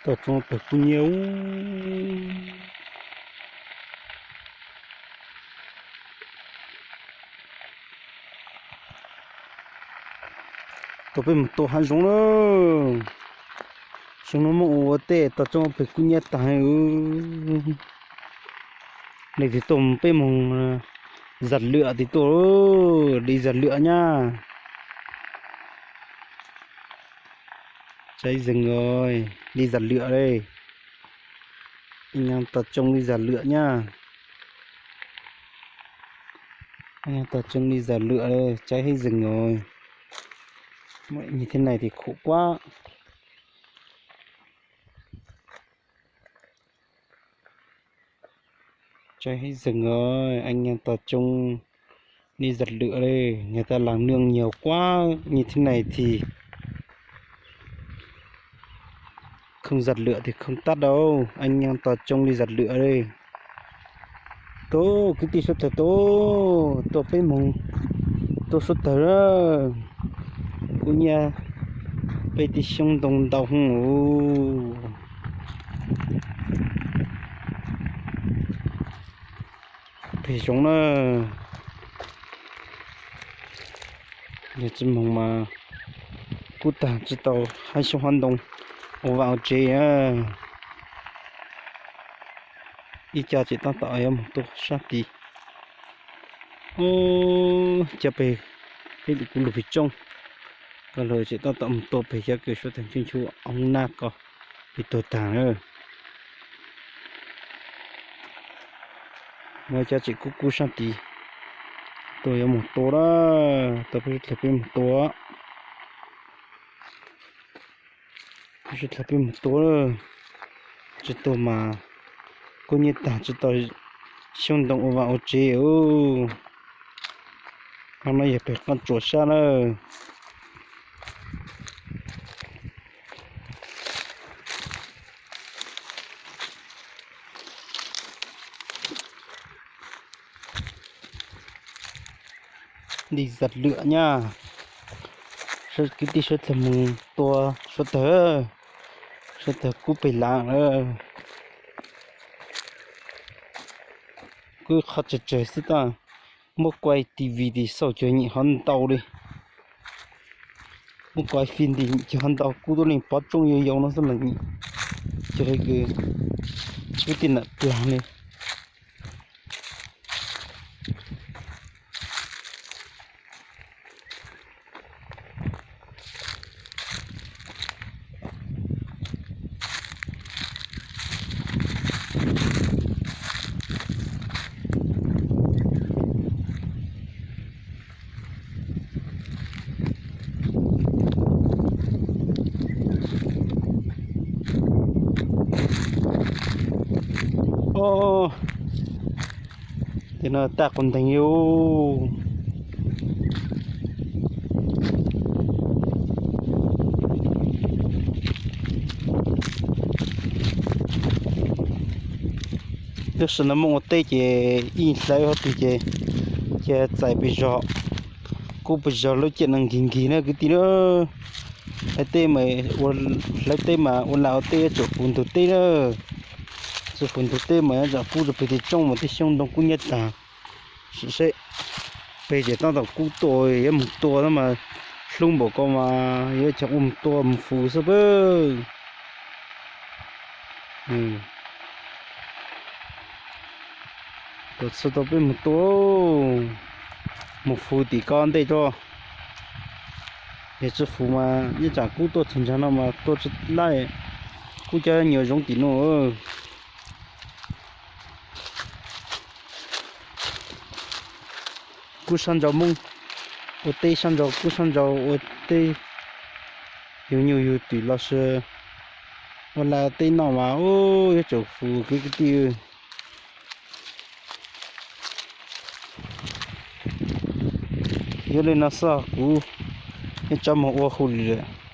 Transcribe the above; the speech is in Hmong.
Tom tsoo pem kub nyiab. Tau peb mus tua hav zoov lawm. Xyoo no muaj ua ua tej tom tsoo pem kub nyiab tag. Leej twg tuaj peb mus zam lwam tim tuaj, li zam lwam nyab. Tsaib zeeg os, li zam lwam li. Ib nyuag tom tsoo li zam lwam nyab. Ib nyuag tom tsoo li zam lwam, tsaib hib zeeg os. Muaj ib nyuag thiab nais tim khum quab. Tsaib hib zeeg os, ib nyuag tom tsoo li zam lwam li, nyuag tas las nws nyuag quab nyuag thiab nais tim. Khoom zam lwam tim khoom tab dau, ib nyuag tom tsoo li zam lwam li. Tus kwv tij suav tawg tus, tuaj peb mus tua suav tawg na. Kub nyiab peb tej xyoob ntoo ntau hwv. Pem zoov na. Yog tsis moog mas kub tag tsis tau hab xyoob hab ntoo ua vaj ua tsev. Ib co tseem tab tom yuav moog tua sab tid. Cov pem peb kuv lug pem tsooj ko lawm tseem tab tom moog tua pem cov kws suav tawg ntsej ntshu oob nab ko pem tuag tag na. Muaj cov tseem kub kub sab tid. Tuaj yuav moog tua lawm, tau peb suav tawg peb moog tua. Peb suav tawg peb moog tua. Tsis tua mas kub nyiab tag tsis tau xyoob ntoo ua vaj ua tsev. Hab no yog pem qoob tsuas sab lawm. Li zam lwam nyab. Kwv tij suav tawg moog tua suav tawg, suav tawg kub pem laav lawm. Kub qhov tsawg tsawg xwb tab muab kuaj T V tim xauj cuag nyem hov ntau li. Muab kuaj fij nti nyem cuag hov ntau, kub tuab leeg pov tsooj yau yau no xwb los nyem cuag hais kws kub tij nam plag li. Tej no tag quas nteeg li. Lub sij hawm no muaj ua teb ces ib hlawv hov twg ces, ces txais pes zog, kub pes zog lub ciaj no nkig nkig na kwv tij na. Hlawv teb mas, hlawv teb mas ua laj ua teb yuav tsum puv ntug teb na. Tsis puv ntug teb mas yuav tsum kub rau pem tej tsooj mas tej xyoob ntoo kub nyiab tag. Sim seb peb ces tab tom kub tuaj yuav moog tua no mas hlub npaum ko mas yuav coj ua moog tua moog fus xwb pab. Tus txhua tau peb moog tua, moog fus tim ko ntej tso. Yog tsis fus mas yeej tsam kub tuaj txug ntsag no mas tua tsis laib, kub cov nyuag zoov tim no. Kub sab nraud Moob ua teb, sab nraud kub, sab nraud ua teb, yug nyuj yug twm los sis ua laj teb noj mas yuav tsum fus kwv tij. Yog li no xwb kuv yeej tsav moog ua hu li lawm.